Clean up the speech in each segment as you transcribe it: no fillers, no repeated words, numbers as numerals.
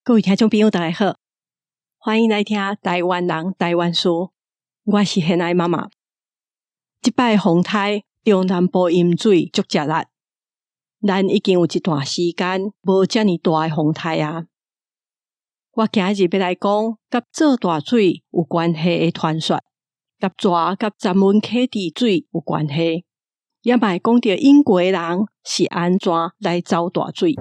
各位聽眾朋友，大家好，歡迎來聽台灣人台灣事。我是賢愛媽媽。這擺風颱中南部淹水足食力，咱已經有一段時間無遮爾大的風颱啊。我今日欲來講佮做大水有關係的傳說，佮蛇佮鏨文溪治水有關係，也嘛會講著英國人是按怎來走大水。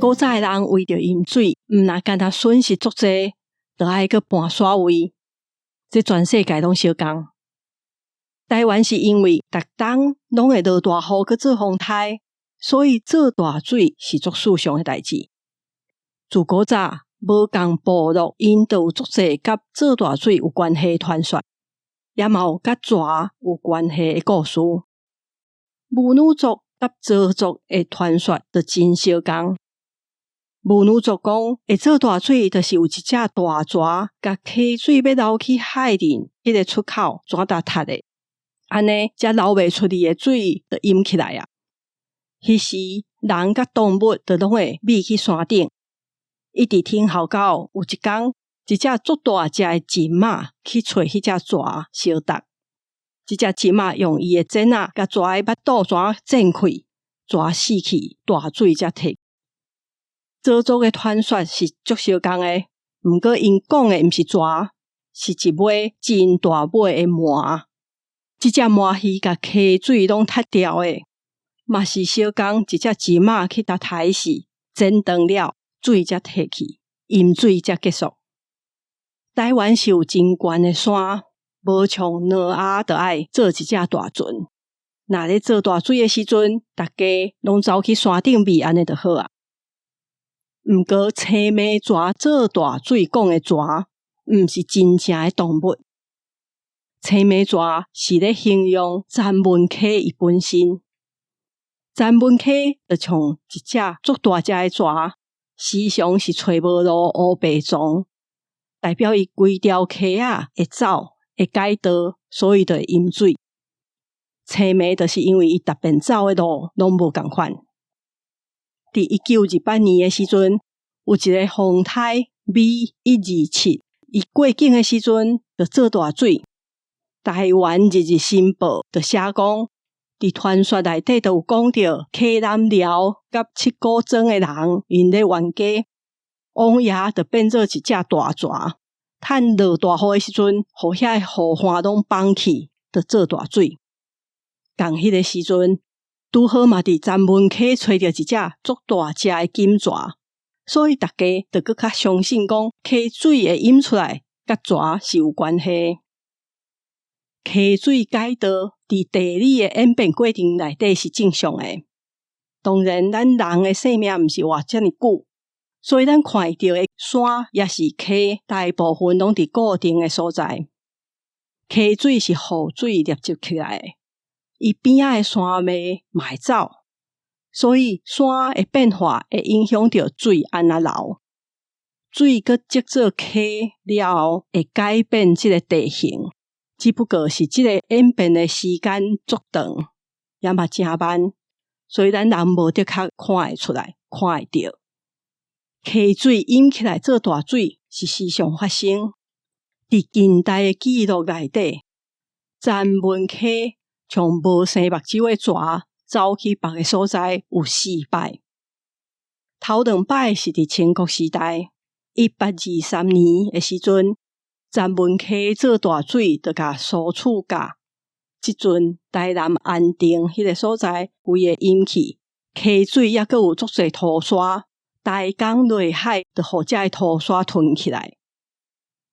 古早的人為著淹水，毋若干焦損失足濟，就愛閣搬徙位。這全世界攏相仝。台灣是因為逐冬攏會落大雨，閣做風颱，所以做大水是足時常的代誌。自古早無仝部落，𪜶就有足濟佮做大水有關係的傳說，也嘛有佮蛇有關係的故事。布努族佮鄒族的傳說就真相仝。布努族講會做大水，就是有一隻大蛇，共溪水欲流去海裡彼个出口怎搭窒的，按呢才流袂出去的水就淹起來啊。彼時人佮動物就攏會避去山頂。一直聽候到有一工，一隻足大隻的禽仔去揣彼隻蛇相觸。這隻禽仔用伊的剪仔共蛇的腹肚怎剪開，蛇死去，大水才退。鄒族的傳說是足相仝的，毋過𪜶講的毋是蛇，是一尾真大尾的鰻。這隻鰻魚共溪水攏窒掉的，嘛是相仝一隻禽仔去共刣死，剪斷了，水才退去，淹水才結束。台灣是有真懸的山，無像挪亞就愛做一隻大船。若咧做大水的時陣，逐家攏走去山頂避，按呢就好啊。毋過青暝蛇做大水講的蛇，毋是真正的動物。青暝蛇是咧形容鏨文溪伊本身。鏨文溪就像一隻足大隻的蛇，時常是揣無路烏白撞，代表伊規條溪仔會走會改道，所以就會淹水。青暝就是因為伊逐遍走的路攏無仝款。佇1928年的時陣，有一个風颱 V127，伊過境的時陣就做大水。台灣日日新報就寫講，佇傳說內底就有講著溪南寮佮七股莊的人，𪜶咧冤家，王爺就變做一隻大蛇，趁落大雨的時陣，予遐个雨傘攏綁去，就做大水。仝彼个時陣，拄好嘛佇鏨文溪揣著一隻足大隻的金蛇，所以逐家就閣較相信講溪水會淹出來，佮蛇是有關係。溪水改道佇地理的演變過程內底是正常的。當然，咱人的生命毋是活遮爾久，所以咱看會著的山抑是溪，大部分攏佇固定的所在。溪水是雨水累積起來的。伊邊仔的山脈嘛會走，所以山的變化會影響著水按怎流。水閣積做溪了後，會改變這个地形，只不過是這个演變的時間足長，也嘛誠慢，所以咱人無的確看會出來，看會著。溪水淹起來做大水是時常發生。佇近代的記錄內底，鏨文溪像無生目睭的蛇走去別个所在有四擺。頭兩擺是佇清國時代，1823年的時陣，鏨文溪做大水，就共蘇厝甲。這陣台南安定彼个所在規个淹去，溪水猶閣有足濟土沙，台江內海就予這个土沙吞起來。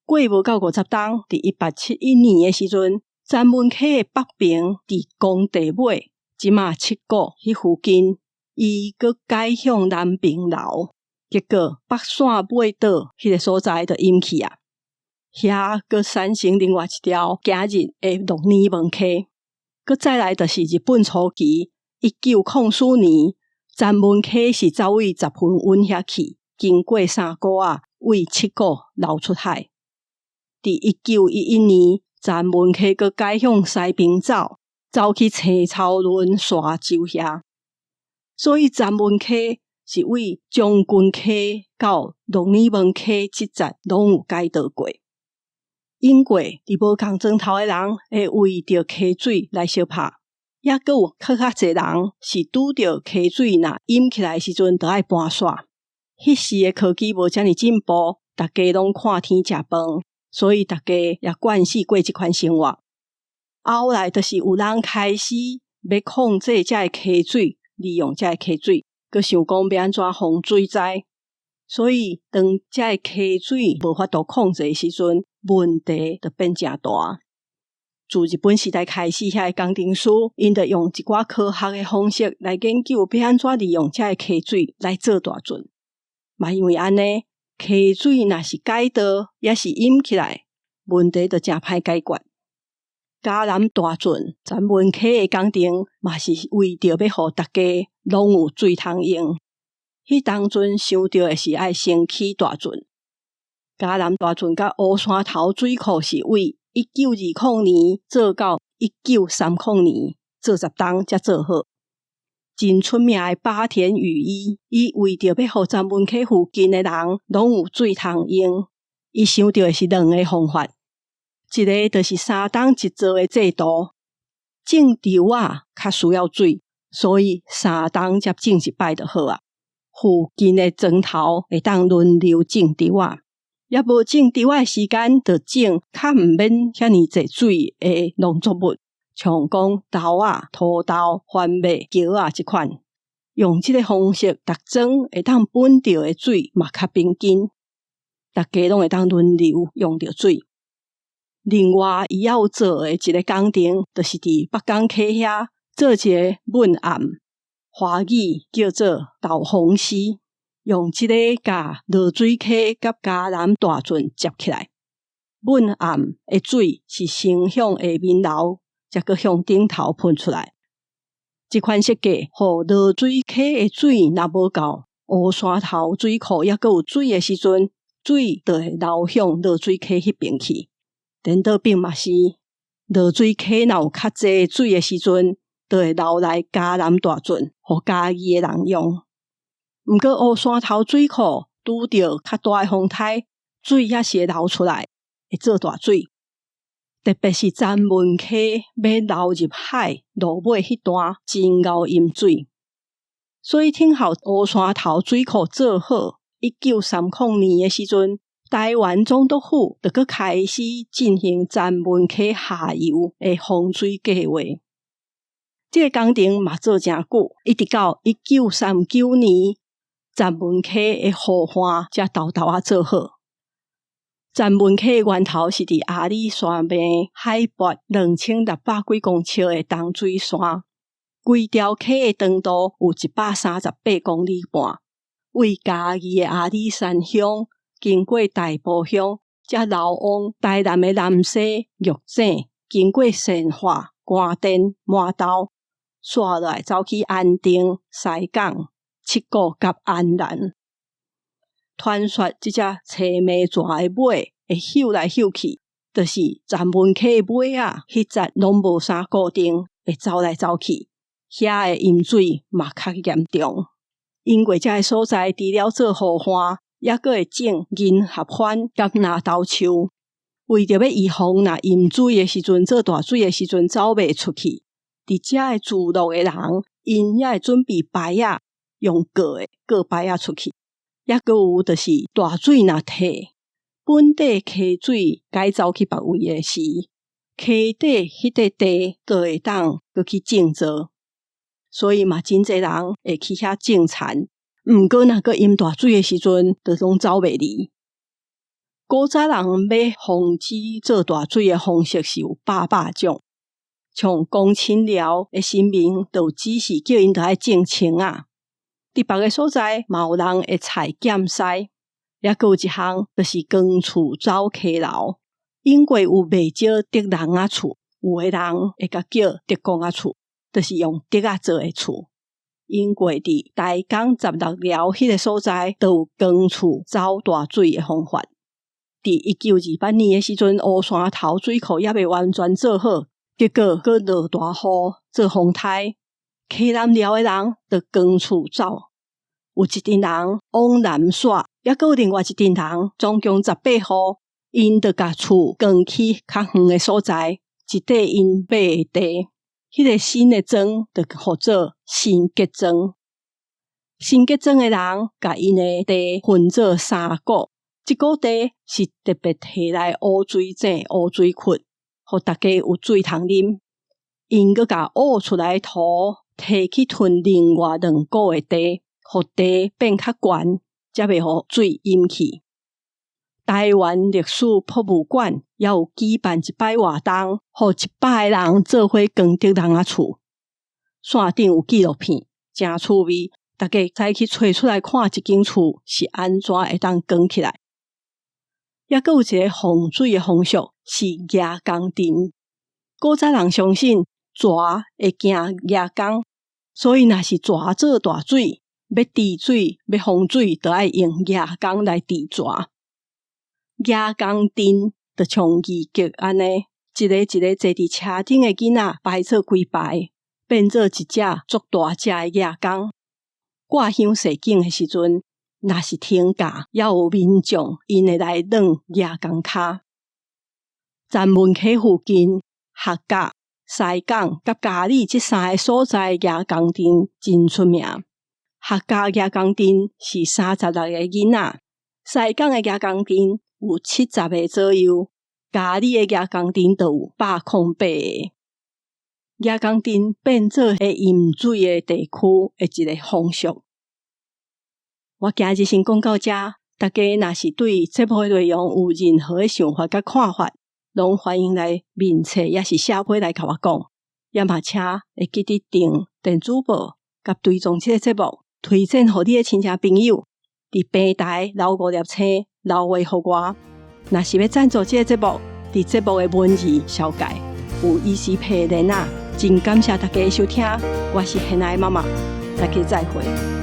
過無夠50冬，佇1871年的時陣，鏨文溪的北爿佇工地尾，這馬七股彼附近，伊閣改向南爿流，結果北線尾島彼个所在就淹去啊。遐閣產生另外一條今日的鹿耳門溪。閣再來就是日本初期，1904年，欉文溪是走位十分溫遐去，經過三股仔，位七股流出海。佇1911年，欉文溪閣改向西爿走，走去青草崙沙洲遐。所以欉文溪是位將軍溪到鹿耳門溪這節攏有改道過。永過佇無仝莊頭的人會為著溪水來相拍，抑閣有閣較濟人是拄著溪水若淹起來的時陣，就愛搬徙。彼時的科技無遮爾進步，逐家攏看天食飯，所以逐家也慣勢過這款生活。後來就是有人開始欲控制這个溪水，利用這个溪水，閣想講欲按怎防水災。所以當這个溪水無法度控制的時陣，問題就變誠大。自日本時代開始，遐个工程師𪜶就用一寡科學的方式來研究欲按怎利用這个溪水來做大圳。嘛因為按呢，溪水若是改道，抑是淹起來，問題就誠歹解決。嘉南大圳欉文溪的工程嘛是為著欲予逐家攏有水通用。彼當陣想著的是愛先起大圳。嘉南大圳佮烏山頭水庫是位1920年做到1930年，做10冬才做好。真出名的八田與一，伊為著欲予欉文溪附近的人攏有水通用，伊想著的是兩个方法，一个就是三冬一造的制度，種稻仔較需要水，所以三冬才種一擺就好啊。附近的莊頭會當輪流種稻仔，抑無種稻仔的時間，就種較毋免遐爾濟水的農作物。像講豆仔、土豆、番麥、蕎仔這款，用這个方式，逐莊會當分著的水嘛較平均，逐家攏會當輪流用著水。另外，伊猶有做的一个工程，就是佇北港溪遐做一个塭岸，華語叫做導風溪，用這个共濁水溪佮嘉南大圳接起來。塭岸的水是先向下面流，才閣向頂頭噴出來。這款設計，予濁水溪的水若無夠，烏山頭水庫猶閣有水的時陣，水就會流向濁水溪彼爿去。顛倒反嘛是，濁水溪若有較濟水的時陣，就會流來嘉南大圳，予嘉義的人用。毋過烏山頭水庫拄著較大的風颱，水猶是會流出來，會做大水。特別是欉文溪欲流入海落尾彼段，真𠢕淹水。所以等予烏山頭水庫做好，1930年的時陣，臺灣總督府就閣開始進行欉文溪下游的防水計畫。這个工程嘛做誠久，一直到1939年，欉文溪的護岸才沓沓仔做好。欉文溪的源頭是佇阿里山脈海拔2600幾公尺的銅水山，規條溪的長度有138公里半，位嘉義的阿里山鄉，經過大埔鄉，才流往台南的南勢、玉井，經過善化、關田、滿豆，紲落來走去安定、西港、七股佮安南。傳說這隻青暝蛇的尾會嗅來嗅去，就是欉文溪的尾仔，彼節攏無啥固定，會走來走去，遐的淹水嘛較嚴重。因為這个所在除了做護岸，猶閣會種銀合番佮拿豆樹，為著欲預防若淹水的時陣，做大水的時陣走袂出去，佇遮的聚落的人，𪜶也會準備排仔，用過的過排仔出去。抑閣有就是大水若退，本地溪水改走去別位的時，溪底彼塊地就會當閣去種作，所以嘛真濟人會去遐種田。毋過若閣淹大水的時陣，就攏走袂離。古早人欲防止做大水的方式是有百百種，像公親寮的神明就有指示叫𪜶著愛種菁仔。佇別个所在，嘛有人會採劍獅，抑閣有一項就是扛厝走溪流。永過有袂少竹籠仔厝，有的人會共叫竹公仔厝，就是用竹仔做的厝。因過佇台江16寮彼个所在，就有扛厝走大水的方法。佇1928年的時陣，烏山頭水庫猶未完全做好，結果閣落大雨做風颱，溪南寮的人就扛厝走。有一陣人往南徙，猶閣有另外一陣人，總共18戶，𪜶就共厝扛去較遠的所在，一塊𪜶買的地。彼个新的莊就號做新結莊。新結莊的人共𪜶的地分做三股，一股地是特別提來污水井、污水窟，予大家有水通啉。𪜶閣共挖出來的土，提去屯另外兩股的地，予地變較懸，才袂予水淹去。台灣歷史博物館也有舉辦一擺活動，予100個人做伙扛竹籠仔厝。線頂有紀錄片，誠趣味，大家會使去揣出來看，這間厝是按怎會當扛起來。猶閣有一個風水的風俗是蜈蚣陣。古早人相信蛇會驚蜈蚣，所以若是蛇做大水，欲治水、欲風水，就愛用蜈蚣來治蛇。蜈蚣陣就像二極按呢，一個一個坐佇車頂的囡仔排做幾排，變做一隻足大隻的蜈蚣。掛香踅景的時陣，若是天假，猶有民眾𪜶會來攆蜈蚣跤。前門溪附近、學甲、西港佮佳里這三个所在蜈蚣陣真出名。學甲蜈蚣陣是36個囡仔，西港的蜈蚣陣有70個左右，佳里的蜈蚣陣就有108個。蜈蚣陣變做會淹水的地區的一個風俗。我今日先講到這，大家若是對節目的內容有任何的想法佮看法，攏歡迎來面冊抑是寫批來共我講。也嘛請會記得訂電子報佮追蹤這個節目，推薦予你的親戚朋友。佇平台留五粒星，留話予我。若是欲贊助這個節目，佇節目的文字紹介有 ECPay 連仔。真感謝大家的收聽，我是現愛媽媽，大家再會。